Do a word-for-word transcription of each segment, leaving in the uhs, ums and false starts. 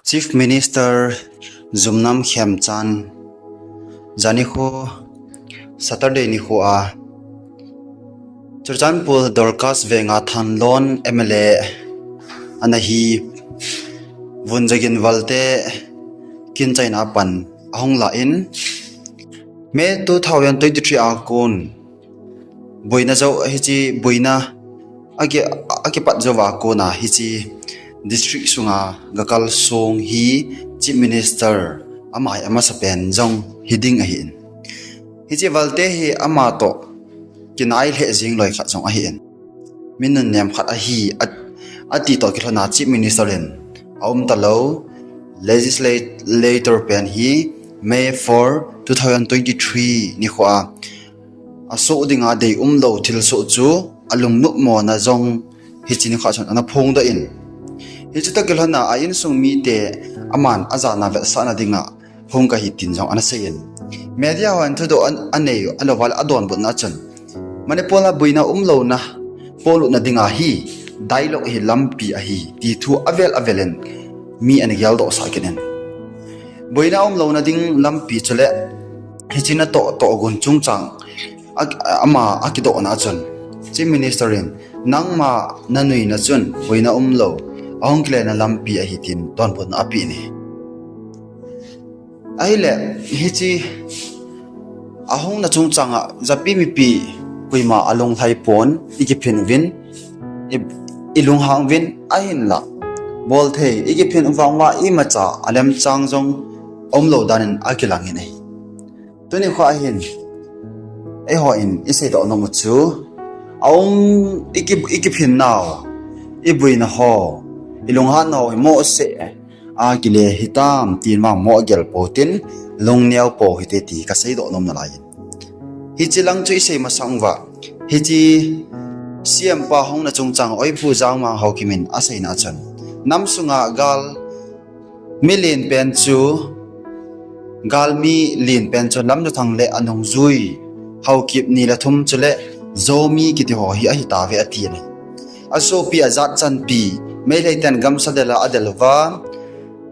Chief Minister Yumnam Khemchand, janikho Saturday nikho a, Churachandpur Dorcas Veng a Thanlon M L A ana hi Vunjagin Valte kin chaina pan ahung la in, May two thousand twenty-three a kon boina jo hiche boina aki, akipat jo va kona hiche district sunga gakal song hi Chief Minister ama hi amasa pen jong hiding ahin. Hiche Valte hi ama toh kinai lheh jing loi khat jong ahin. Mi nunnem khat ahi, a, ati toh kilhona Chief Minister in aum talou, legislator pen hi May four, two thousand twenty-three nikho a, asoh dinga dei umlou thilsoh chu alungnop mona jong hiche nikho chun ana phongdoh in. Hiche toh kilhona a insung mite aman ajana vetsahna dinga hung kahi tin jong ana seiyin. Media hon thudoh an, anei, alouva le adonbutna chun, Manipur a boina umlouna, polutna dinga hi, dialogue hi lampi ahi, ti thu avel avel in mi ana geldoh sah kit in. Boina umlouna ding lampi chule, hiche natoh toh gun chungchang, a, ama akidohna chun, Chief Minister in, nangma nanuina chun, boina umlou, ahung kilena lampi ahi tin donbutna ape in ahi. Ahile, hiche ahungna chungchanga japi mipi koima alunglhai pon, ikiphin uvin, i, ilunghang uvin, ahinla bolthei ikiphin uvang uva imacha alemchang jong umlou danin akilang in ahi. Tuni kho ahin, eihon iseidoh nom u chu, aum iki, ikiphin nau, iboina ho, ilunghan nau hi mohseh a kile hitam tin vang mo agel pou tin, lungneo pou hite ti kaseidoh nom nalai in. Hiche lang chu isei masang uva, hiche C M pa hungna chungchang Oipu Jangmang Haokim in aseina chun, nam sunga gal mi len pen chu, galmi len pen chu Lamjathang le anungjui Haokip ni le thum chule Zomi kiti ho hi ahitauve atin ahi. Asopi ajat chanpi, Meitei ten gamsa del a adel uva,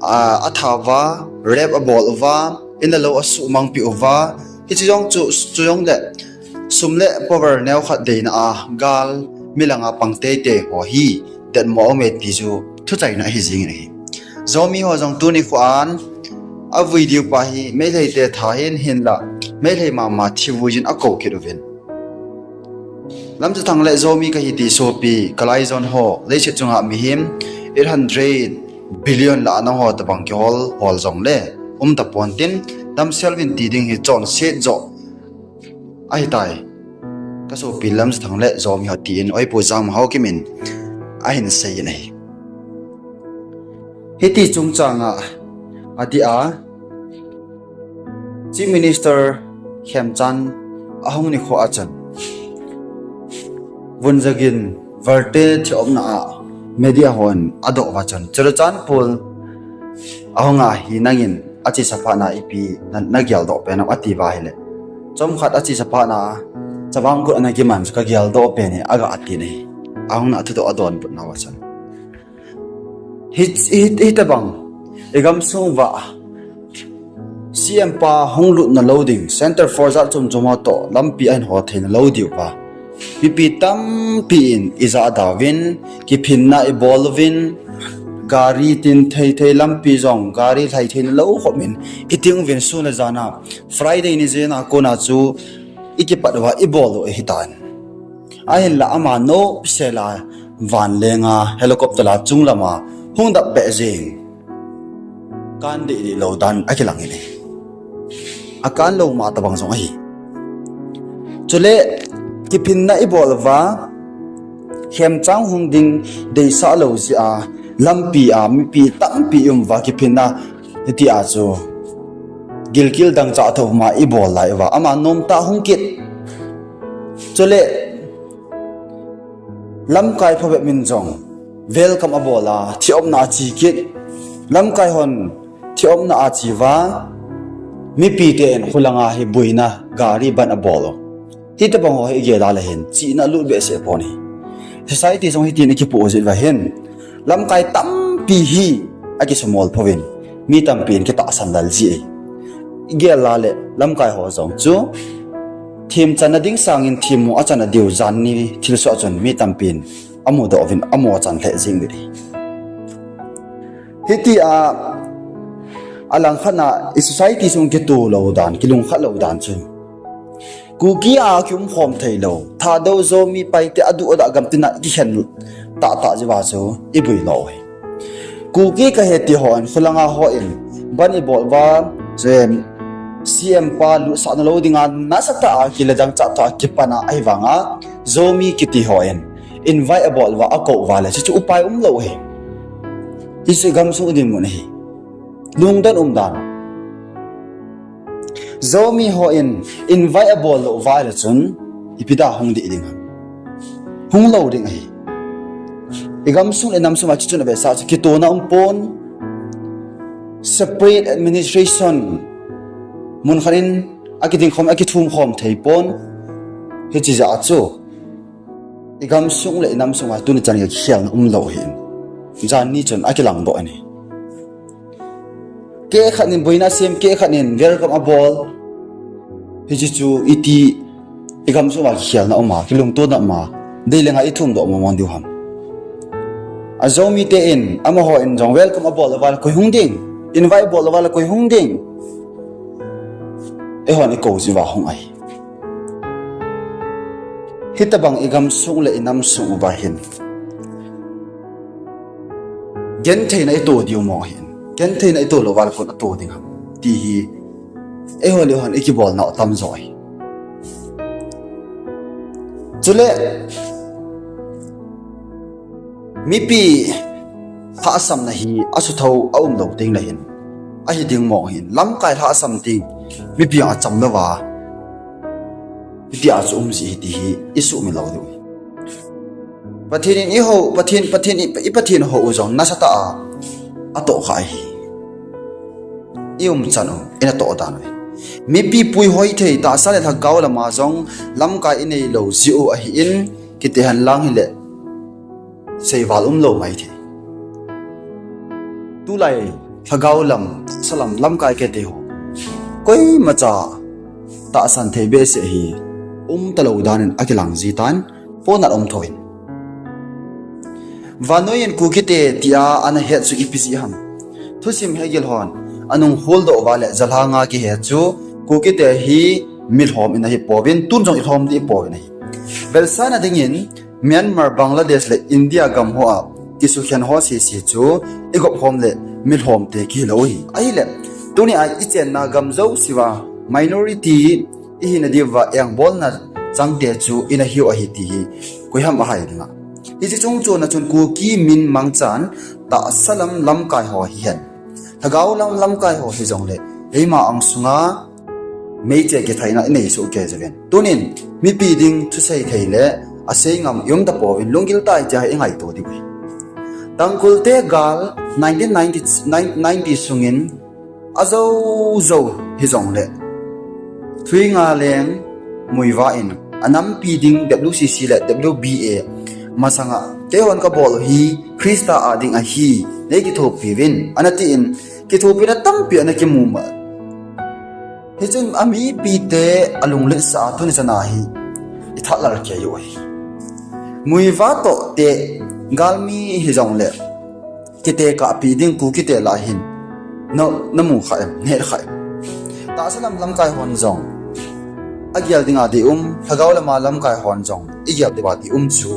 a, atha uva, rape abol uva, in le lou asuhmangpi uva, hiche jong chu, chu jong le, sum le power neo khat deina a, gal milanga pang teitei ho hi, detmo aume ti chu, thuchaina ahi jing in ahi. Zomi ho jong tuni kho an, avui diu pa hi, Meitei te tha hin hinla, Meitei mama thivui jin akou kit uvin. Lamjathang le Zomi kahi ti sopi, kalai jon ho, leiset chunga mihem, eight hundred billion lah a nangho tabang kihol, hol jongle, um tapon tin, damsel uvin ti ding hi chonset jo ahitai. Kasopi Lamjathang le Zomi ho tin, Oipu Jangmang Haokim in, ahin sei in ahi. Hiti chungchanga, ati a, Chief Minister Khemchand ahung nikho a chun, Vunjagin Valte thiopna a media hon adoh uva chun, Churachandpur ahunga hi nangin achesa phatna ipi na, nageldoh pen am ati uva ahile, chomkhat achesa phatna chavang kut ana kiman chu kageldoh pen e aga ati in ahi. Ahungna thudoh adonbutna uva chun, hi, hi, hitabang igamsung uva C M pa hung lutna lou ding, Centre Force jat chom chom ho toh lampi ahin ho theina lou diu va, mipi tampi in ijah dauvin, kiphinna ibol uvin, gari tin thei thei lampi jong gari lhai theina lou khop in iting uvin sun le jan a, Friday ni jen a kona chu ikipat uva ibol u ahitan. Ahinla ama nopsel a vanlenga helicopter a chunglama hung dap beh jeng, kan dehdeh lou dan akilang in ahi. Akan lou ma tabang jong ahi. Chule kiphinna ibol uva, Khemchand hung ding deisah lou jeh a, lampi a mipi tampi um uva kiphinna hiti a chu gilkel dangchah tho ma ibol lai uva, ama nomtah hung kit. Chule lamkai phabep min jong welcome abol a, thiopna ache kit. Lamkai hon thiopna ache uva, mipi ten khulanga hi boina gari ban abol u. Hitabang ho hi igel a le hin chihna lut behseh pon ahi. Society jong hitin ikipoh jeh uva hin, lamkai tampi hi akisumol phouvin, mi tampin kitahsan lal ji e. Igel a le lamkai ho jong chu themchanna ding sangin themmo achan a diu jan ni thilsoh chun mi tampin amudoh uvin amu achan lheh jing uvin ahi. Hitia alangkhat a i society sung kitoh lou dan, kilungkhat lou dan chu Kuki a kiumkhom theilou, Thadou, Zomi, Paite, adu ada gam tina kikhen tahtah jiuva chu ibui lou hi. Kuki kahi ti hon, khulanga hon ban ibol uva, C M pa lutsah nalou dinga nasatah a kile dangchah tah a kipan a ahivanga Zomi kiti hon invite abol uva akou uva le chuchu upai umlou hi. Hichu gamsung dinmun ahi. Lungdon umdan. Zomi hon invite abol lou uva le chun ipi da hung ding ham? Hung lou ding ahi. Igamsung le inamsung a chuchun avetsah chu kitohna umpon, separate administration munkhat in akidingkhom, akithumkhom theipon. Hiche jeh a chu igamsung le inamsung a tuni chan kikhelna umlou hin, jan ni chun akilangdoh ahi. Kehkhat in boina asem, kehkhat in welcome abol. Hiche chu iti igamsung a kikhelna um a, kilungtona um a, deilenga ithumdoh mong mong diu ham? A Zomi te in, amahon jong welcome abol uva le koi hung ding, invite abol uva le koi hung ding? Eihon ikou jiuva hung ahi. Hitobang igamsung le inamsung uva hin gentheina ito diu mong hin, gentheina ito lou uva le koi atoh ding ham ti hi eiho le hon ikibolnau atamjo ahi. Chule mipi lhahsamna hi asuthou aumlou tengle hin, ahi ding mong hin, lamkai lhahsam teng mipi achamlouva hitia chu umji ahi ti hi isuhmil lou diu ahi. Pathen in ihou, Pathen, Pathen i, i Pathen hou u jong nasatah a atohkha ahi. Iumchan u, inatoh dan u ahi. Mipi puihoi thei, tahsa le lhagao lama jong lamkai ineilou jeh u ahin, kiti henlang hile seival umlou maithei. Tulai lhagao lam, tahsa lam, lamkai kiti ho koimacha tahsan thei behseh hi umtalou danin akilang jitan, ponat um thouvin. Vannoi in Kukite tia ana het chu ipi jeh ham? Thusim hegil hon anung holdoh uva le jalhanga kihe chu Kukite hi milhom in ahipouvin, tun jong ilhom ding ipouvin ahi. Vetsahna dingin Myanmar, Bangladesh le India gam hoa kisukhen ho sese chu igopkhom le milhomte kihilou ahi. Ahile tunia ichenna gam jousea minority ihina diuva engbolna changte chu ina hiu ahi ti hi koiham ahai dinga? Hiche chungchona chun Kuki min mangchan tahsa lam lamkai ho hihen, lhagao lam lamkai ho hijongle eima angsunga meiche kithaina inei soh kei jouvin, tunin mipi ding thusei thei le asei ngam ium tapouvin, lunggil tah a itia hi ingaito diu ahi. Tangkhulte gal nineteen ninety, nine, ninety sungin ajou jou hijongle Thuingaleng Muivah in anampi ding W C C le W B A masanga keihon kabol u hi Christa a ding ahi, nei kithopiuvin, anatin, kithopina tampi ana kimu ma. Hichun amipite alungletsah a tuni chana hi ithat lal kei u ahi. Muivah toh te galmi hijongle kitekahpi ding Kukite lah hin na, namu kha em, nahet kha em? Tahsa lam lamkai hon jong agel dinga deium, lhagao lama lamkai hon jong igel diuva deium chu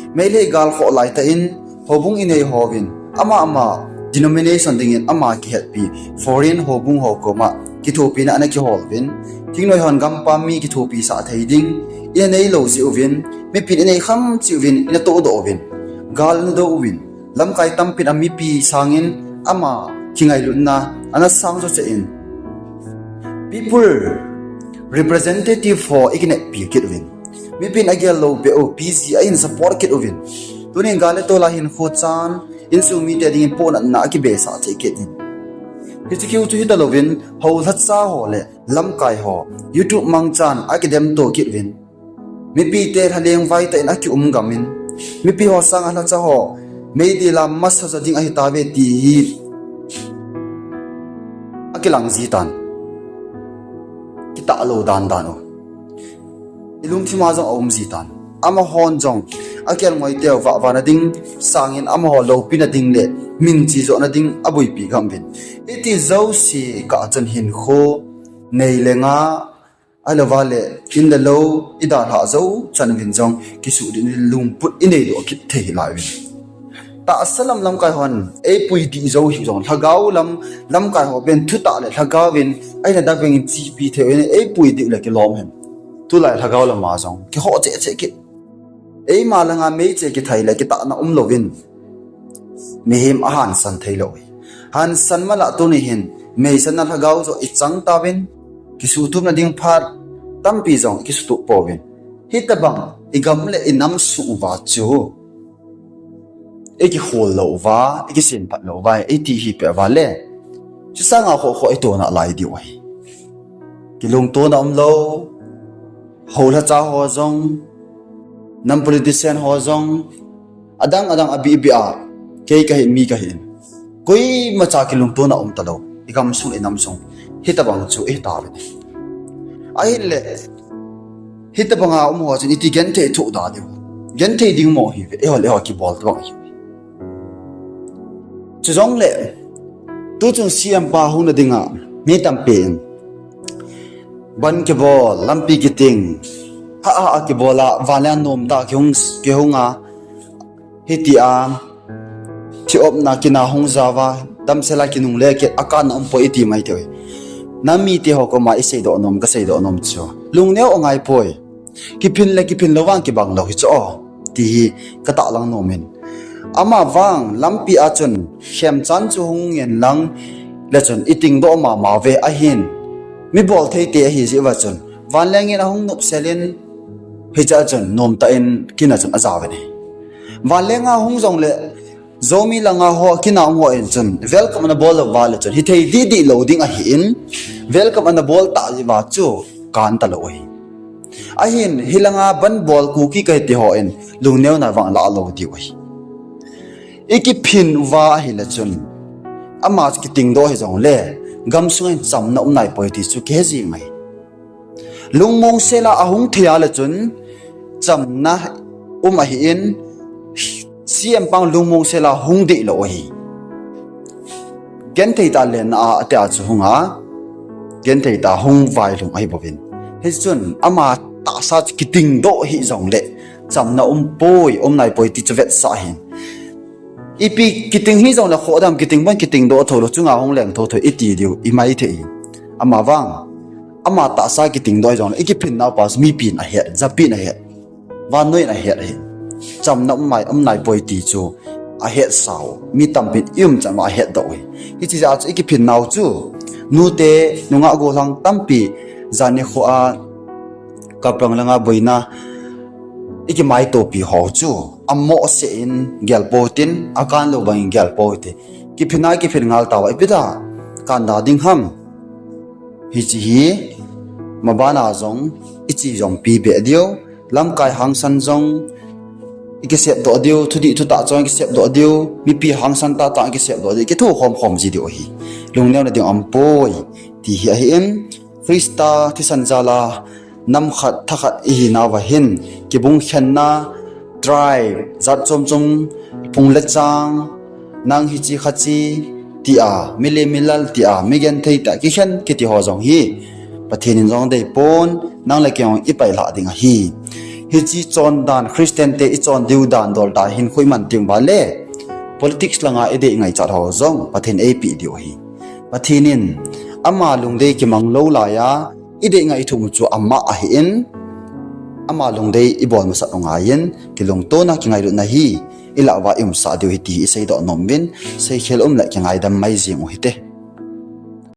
Meitei gal khoh laitah in houbung inei houvin, ama ama denomination dingin ama kihetpi foreign houbung ho koma kithopina ana kihol uvin, thingnoi hon gampam mi kithopisah thei ding ina neilou jeh uvin, mipin inei kham cheh uvin, ina tohdoh uvin, gal ina do uvin, lamkai tampin amipi sangin ama kingailutna ana sang jo cheh in, people representative ho ikineppi kit uvin, mipin agel lou beh u P G a in support kit uvin, tunin gal le tol a hin khuchan, insung mite dingin pohnatna akibesah thei kit in. Hiche kiu chu hitalouvin, houlhacha ho le lamkai ho YouTube mangchan akidemto kit uvin, mipite lhaleng vaitah in akium gamin, mipi ho sanga lhacha ho meidil a masa ja ding ahitauve ti hi kilang ji tan. Kitah lou dan dan u. I lungthim a jong a um ji tan. Amahon jong akelngoi teu vahvah na ding sangin amaho loupi na ding le minchi joh na ding aboipi gam uvin. Hiti jouse kah a chun hinkho nei le nga, ahilou vale in le lou i dalhah jou chan uvin jong kisuhdih in lungput i nei doh kit thei lai uvin. Tahsa lam lamkai hon eipui dih jou hi jong, lhagao lam lamkai ho pen thutah le lhagao in aina da veng in chipi thei u in eipui dih le kilom hen. Tulai lhagao lam a jong kiho cheh cheh kit. Eima langa meicheh kithai le kitahna um louvin mihem a hansan thei lou hi. Hansan mala tuni hin meisanna lhagao joh i chang tauvin, kisuhtup na ding phat tampi jong i kisuhtup pouvin. Hitabang i gam le i nam sung uva chu i kihol lou uva, i kisinphat lou uva, i ti hi pe uva le. Chusanga khoh khoh i tona lai diu ahi. Kilungtona um lou, houlhacha ho jong, nam politician ho jong, adang adang abih bih a, kei kahi, mi kahi in. Koimacha kilungtona um talou, i gam sung, i nam sung, hitabang chu i hi tauvin. Ahinle, hitabanga um ho chun iti genthei thoh da diu. Genthei ding mo hi ve, eiho le eiho kibol tabang hi. Chujongle, tuchung C M pa hung na dinga, mi tampi in. Ban kibol, lampi kiting, ha ha a kibol a, vanleng nom tah kihung, kihung a, hitia, thi opna kina hung jao va, damsel a kinungle kit, akanna um poi iti mai thei u hi. Nam mite ho koma i seidoh nom, ka seidoh nom chu. Lungneo u ngai poi. Kiphin le kiphin lou vang kibang lou hi chu o. Ti hi ka tahlang nom in. Amavang lampi a chun, khemchan chu hung ngen lang le chun, i tingdoh mama uve ahin. Mi bol thei te ahi jeh uva chun. Vanleng in ahung nopsel in, hiche a chun, nom tah in, kin a chun a jao uve. Vanleng a hung jongle, Zomi langa ho, kin a um ho in chun, welcome ana bol lou uva le chun, hithei didi lou ding ahin, welcome ana bol tah jeh uva chu, kan talou ahi. Ahin, hilanga ban bol Kuki kahi ti ho in, lungneo na vang la lou diu ahi. I kiphin uva ahile chun, ama kitingdoh hi jongle, gam sunga hin chamna um nai poi ti chu kihe jing mai. Lungmong sela ahung thei a le chun, chamna um ahin, C M pang lungmong sela hung dih lou ahi. Genthei tah lenna a, ati a chu hung a, genthei tah hung vailhung ahi bouvin. Hichun, ama tahsa chu kitingdoh hi jongle, chamna um poi, um nai poi ti chu vetsah hin. Ipi kiting hi jongle khoh dam kiting bon kitingdoh tho lou chunga hung leng tho tho iti diu i mai thei hi. Amavang, ama tahsa kitingdoh hi jongle i kiphin nau pa chu mipin ahet, japin ahet, vannoi in ahet ahi. Chamna um mai, um nai poi ti chu ahet sau, mi tampin i um chan uva ahet doh hi. Hiche jeh a chu i kiphin nau chu, nute, nungah gollhang tampi, jani kho a, Kaprang langa boina, i kimaitopi ho chu, amoh seh in gel pou hitin, akan lou bangin gel pou hite. Kiphin a kiphin ngal tauva, ipi da, kan da ding ham. Hiche hi, mabana jong, i chi jong pi be diu, lamkai hangsan jong, i kisepdoh diu, thudih thutah jong i kisepdoh diu, mipi hangsan tahtah i kisepdoh diu, kitho khom khom ji diu ahi. Lungneo na ding um poi, ti hi ahin, Christa thisan jal a, nam khat, tha khat i hi nauva hin, kibung khenna, tribe, jat chom chom, phung le chang, nang hiche khache, tia, mi le mi lal tia, mi genthei tia, kikhen kiti ho jong hi, Pathen in jong dei pon, nang le kei jong i pailhah ding ahi. Hiche chondan, Christian te i chon diu dan dol tah hin khu i man teng uva le, politics langa i dei ngaichat ho jong, Pathen eipeh diu ahi. Pathen in, ama lungdei kimang lou laiya, i dei ngai i thum u chu ama ahin, ama lungdei i bol masat u ngaiyin, kilungtona kingailutna hi, i lah uva i umsah diu ahi ti hi i seidoh nom uvin, seikhel um le kingaidam mai jing u hite.